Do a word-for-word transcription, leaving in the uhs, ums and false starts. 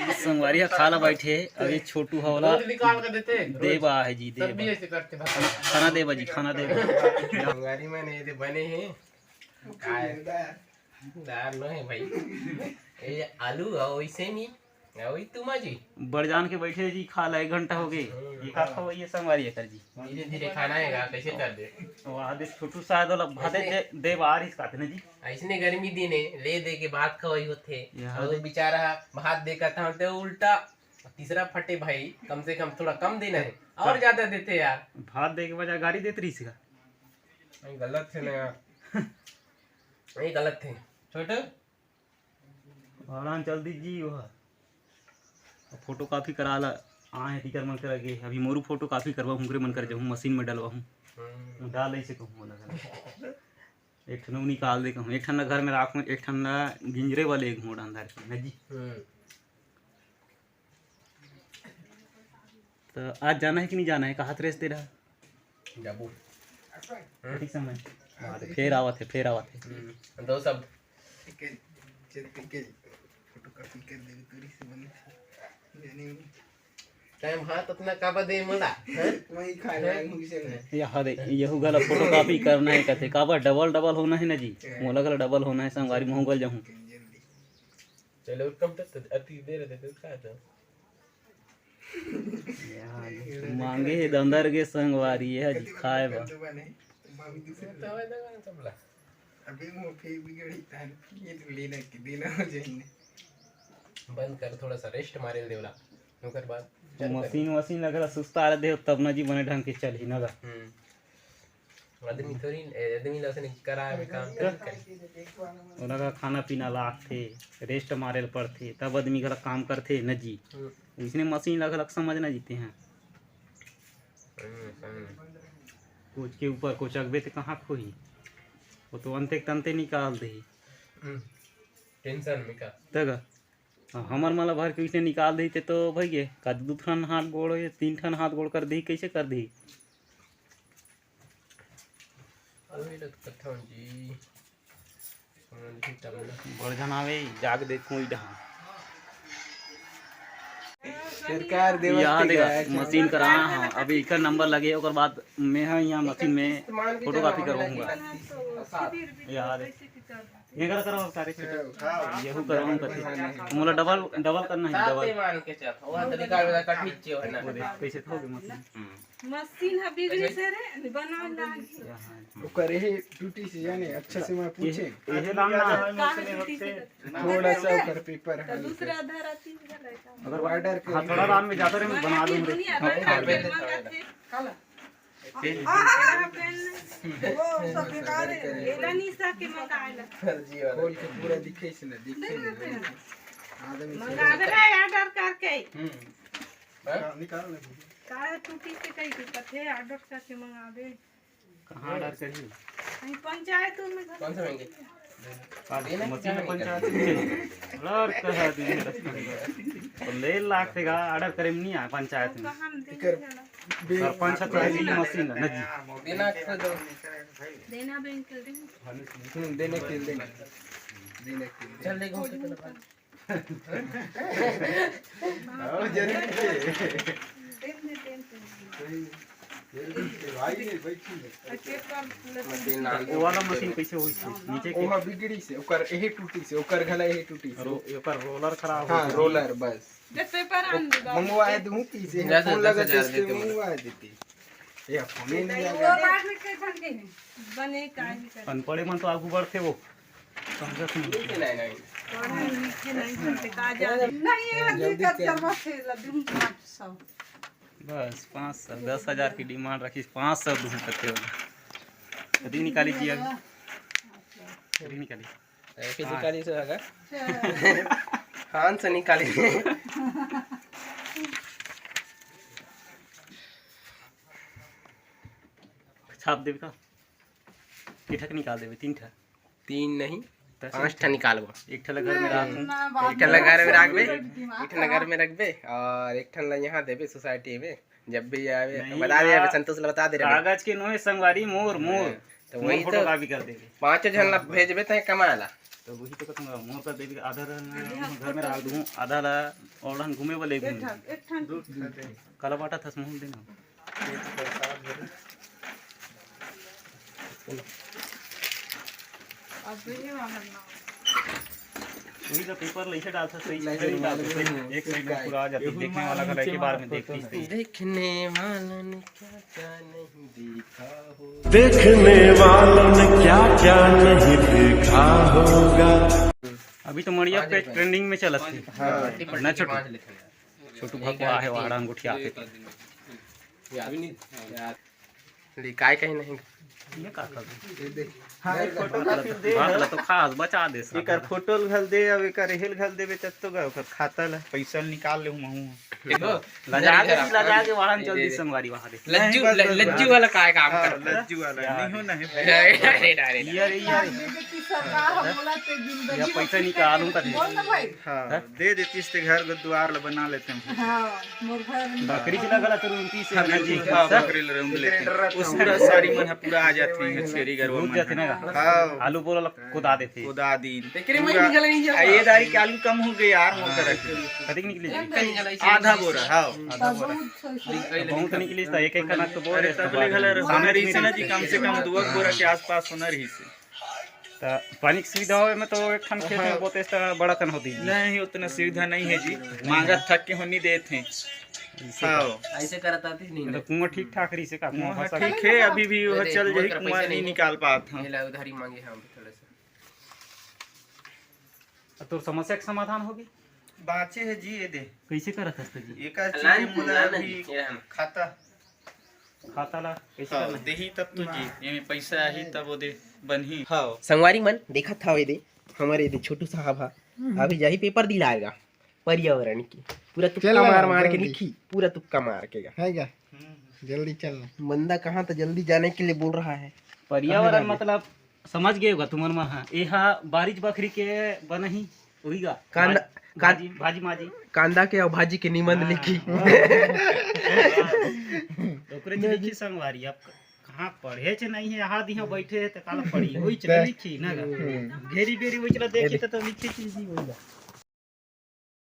संगवारी ह खाए ला बैठे, अभी छोटू ह ओला दूध निकाल के देते। देबा हे जी, सब देबा। भी ऐसे करते हैं। खाना देबा जी, खाना देबा। संगवारी मन ये दे बने हे। काय? दार नो हे भाई। ये आलू है, वैसे नहीं। वही तुम जी। बड़ जान के बैठे जी, खा ला, एक घंटा हो गए। हम्म। ये का खवाइए संगवारी एकर जी? धीरे धीरे खाना है, कैसे कर दे? वहाँ दे छोटू शायद वाला भाते ऐसे दे, दे बाहर ही खाते ना जी। ऐसने गर्मी दिन है, ले दे के भात खवाई होथे। यहाँ और दे। बेचारा भात दे कहता हूँ तो उल्टा तीसरा फटे भाई, कम से कम थोड़ा कम देना है, और हाँ। ज्यादा देते यार। भात दे के बजाय गाड़ी देत रही सी का? नहीं, गलत है ना यार। ये गलत है। छोटे? आराम चल दी जी, वो फोटो कॉपी करा ला। आए टीचर मन कर गे, अभी मोरू फोटो कॉपी करवा, हुंगरे मन कर जाहूँ, मशीन में डलवा हूँ। हम्म। डाल ऐसे कहूँ, बोला कर। एक ठन निकाल दे कहूँ, एक ठन ला घर में राखूँ, एक ठन ला गिंजरे वाले एक मोड़ अंदर के, ना जी। हम्म। तो आज जाना है कि नहीं जाना है, कहा थे तेरा? जाबो। ठीक समय। हाँ, तो फेर आवत है, फेर आवत है। हम्म, दो शब्द। ठीक है, चल, ठीक है। फोटो कॉपी कर दे, तोरी से बने थे। जाने में। टाइम हाथ अपना काबा दे मोला, हैं? वही खा ले, मुझे नहीं। यहाँ दे, यहू गला फोटो कॉपी करना है कहते, काबा डबल डबल होना है ना जी? हाँ। मोला गला डबल होना है, संगवारी महू गल जाहूँ। जल्दी। चलो, कम तो अति देर देते, खा तो। मांगे हे दंदर के संगवारी, ये जी खाए बा। अबे वो फेर बिगड़ी तान, ये तो लेना के देना हो जाए। बंद कर, थोड़ा सा रेस्ट मारे देवला, ओकर बाद चल कर। मशीन वशीन लगला सुस्ता आ दे, तब ना जी बने ढंग के चलही ना गा। हम्म। आदमी थोड़ी, ए, आदमी ला से नहीं करा, अभी काम थोड़ी करे। ओला का खाना पीना लागथे, रेस्ट मारे ल पड़थे, तब आदमी घला काम करथे न जी। हम्म। इसने मशीन ला घलक समझना जीते हैं। हम्म, समझ। कुछ के ऊपर कुछ अगबे ते कहाँ खोही, वो तो अंते के तंते निकाल देही। हम्म, टेंशन में का? तगा। अब हमर मन ला भर के इसने निकाल देही ते तो भई गे, का दू ठन हाथ गोड़ या तीन ठन हाथ गोड़ कर देही, कैसे कर देही? अभी तो कथौं जी। समझ ही तब ना। बड़ झन आवे, जाग देखूं ई डहा। सरकार देवत यहाँ के देखा, गाय के मशीन करा, हाँ, अभी इकर नंबर लगे, ओकर बाद मैं हा यहाँ मशीन में फोटोकॉपी करवाऊंगा। यहाँ देखा। ये करा करो सारे छोटे। हाँ, हाँ। यहू करो हम करते। मोला डबल, डबल करना है, डबल। मान के चल, वो तरीका वाला कठिन चीज है ना। वो देख, कैसे तो हो गए मशीन। हम्म। मशीन ह बिगड़ी से रे, बना लागी। ओकर एहे टूटी से जाने, अच्छा से मैं पूछे। एहे लाम ना है, का मशीन टूटी से होते। थोड़ा सा ओकर पेपर तो है। दूसरा आधा राती में रहता। अगर ऑर्डर के हाँ, थोड़ा राम में जाता रहे, मैं बना दूंगी। दुनिया हाँ, भर में हाँ। मंगाते। काला। आ, आ, आ, पेन। वो सब बेकार है। एला निशा के मंगाए ला। फर्जी वाला। खोल के पूरा दिखे से ना, दिखे देख ना। लेते हैं। आदमी से मंगा दे रहे हैं ऑर्डर करके। हम्म। हाँ? निकाल, निकाल ले। का टूटी से कहीं की कथे ऑर्डर करके मंगा दे। कहाँ ऑर्डर करी? कहीं पंचायत में घर कौन सा महंगे? आज देना मशीन कितना पंचायत महंगा? में। ऑर्डर करा दी है दस पंद्रह। तो ले लाख तेगा ऑर्डर करे में नहीं आए पंचायत में। कहाँ हम देंगे इकर ना? बे- सरपंच तो है ही मशीन है, ना जी? देना कितना दो? देना बैंक के दे। हम्म, देने के, देने। देने के। चल, देखो कितना। आओ, जल्दी से। Then they, then they. सही। जल्दी से, भाई, ये बैठी है। अच्छा, कर ले। वो वाला मशीन कैसे हुई थी? नीचे के ओहा बिगड़ी से, ओकर एहे टूटी से, ओकर घला एहे टूटी से। रो-, ओकर रोलर खराब हो हाँ, गया। रोलर बस। दे पेपर आन दे, बाबू। मंगवाए दूं की से, जा, जा, फोन लगा दस हजार दे दे, दे, मंगवाए देती। ये फोन ही नहीं वो आया। बाद में के ठन के नहीं। बने काहे कर। अनपढ़े मन तो आगू बढ़थे वो। समझत नहीं। नहीं, नहीं। पढ़े लिखे नहीं बनते, का जाने। नहीं, ये जल्दी हकीकत कर। का बात है, लड्डू पाँच सौ। बस, पाँच सौ, दस हजार की डिमांड रखी, पाँच सौ दूँ करते हो। कभी निकाली जी अभी। कभी निकाली। ऐसे हाँ। निकाली से होगा। हाँ, से निकाली। छाप देबे का? किठक निकाल देबे, तीन ठा। तीन नहीं, त पाँच ठा निकालबो। एक ठा ला घर में राखूं। ना, एक ठा ला घर में रखबे, एक ठा ला घर में रखबे और एक ठा ला यहाँ देबे सोसाइटी में। जब भी आवे, नहीं बता दे, यार। संतोष ला बता दे रे। कागज के नोहे संगवारी, मोर, मोर। हाँ। तो मोर वही फोटो तो का भी कर देबे। पांचों झन ला भेजबे तय कमाए ला। तो वही तो कहूँगा, मोर कर देबे, आधा ला घर में डाल दूँ, आधा ला और हम घूमे वाले घूमे। काला बाटा था समूह देना। वही तो पेपर लइसे डालता, सही से नहीं डालता, सही एक साइड में पूरा आ जाता, देखने वाला का एक ही बार में देखती थी। देखने वालन क्या क्या नहीं देखा हो। देखने वालों ने क्या क्या नहीं देखा होगा। अभी तो मड़िया पे ट्रेंडिंग में चलत थी। हाँ। ना छोटू, छोटू भकुआ है, वाड़ा अंगूठिया पे। अभी नहीं। ले, काय कहीं नहीं। ये का कर? हाँ, एक फोटो ला फिर दे। हाँ, ला तो खास बचा दे साला। एकर फोटो ल घल दे, अब एकर हेल घल देबे, तब तो गा ओकर खाता ला। पैसा निकाल ले हूँ महू। देखो, लजा के, लजा के वाहन चल दी संगवारी वहाँ दे। लज्जू, नहीं, बस, ल-, बस, लज्जू बस। वाला काय काम हाँ, करता है? लज्जू वाला। नहीं हो, नहीं। अरे, अरे, अरे, अरे। यार, यार। ये पैसा निकालूं कर। बोल ना भाई। हाँ, हाँ? दे देतीस ते घर दुआर ला बना लेते हैं। हाँ, मोर घर में। बकरी चला गला तो रुंती से हाँ, ना जी, हाँ, हाँ। बकरी ले रुंद लेते हैं। उस पूरा सारी मन ह पूरा आ जाते हैं, छेरी गरवा रुक मन जाते ना। हाँ। आलू बोला ला कुदा देते। कुदा दीन। एकरे में पूरा निकल नहीं जाता। आ, ये दारी के आलू कम हो गए यार, मोर तरफ के। कतिक निकली जी? आधा बोरा, हाँ। आधा बोरा। बहुत निकली था, एक एक कनक तो बोर अरे, है, तब ले घला सामने रही से ना जी, कम से कम दो बोरा के आसपास होना रही से। त पानी के सुविधा होवे में तो एक ठन खेत में हाँ। बोते त बड़ा तन होती जी। नहीं, उतना सुविधा नहीं है जी। मांगत थक के होनी देत हैं। इसे हाँ। कर-, ऐसे करत आती नहीं तो ना। कुआं ठीक ठाक रही से का? कुआं कुआं फंसा ठीक है, अभी भी वो दे, दे, चल कुआं जाही, कर कुआं पैसा नहीं नहीं। निकाल पात हम। ये ला उधारी मांगे हम थोड़ा सा। अब तोर समस्या के समाधान होगी? बाँचे हे जी, ये दे। कइसे करत हस त जी? एकर ना, चीज ना, मोला ना, अभी ये हम खाता। खाता ला कइसे हाँ, करना हे? देही तब तो जी, एमे पैसा आही तब ओदे बनही। हाँ। संगवारी मन देखत हव, ये दे, हमर ये दे छोटू साहब हा, हम्म। अभी जाही पेपर दिलाएगा पर्यावरण की। पूरा तुक्का चल ना, मार मार के जल्दी। लिखी, पूरा तुक्का मार के गा। है क्या? हम्म। जल्दी चल ना। बंदा कहाँ तो जल्दी जाने के लिए बोल रहा है। पर्यावरण कहाँ जाबे? मतलब समझ गए होगा तुमन मन ह, एहा बारिश बखरी के बनही, उही गा। कांदा, भाज-, कान-, भाजी, भाजी माजी। कांदा के अउ भाजी के निबंध हाँ, लिखी। हाँ, हाँ। ओकरे तो लिखी संगवारी, अब कहाँ पढ़े च नहीं है, यहाँ दिहा बैठे है, तो काला पढ़ी, वही चला लिखी ना गा। हम्म। घेरी बेरी वही चला देखी, तो, तो लिखी चीज ही वही गा।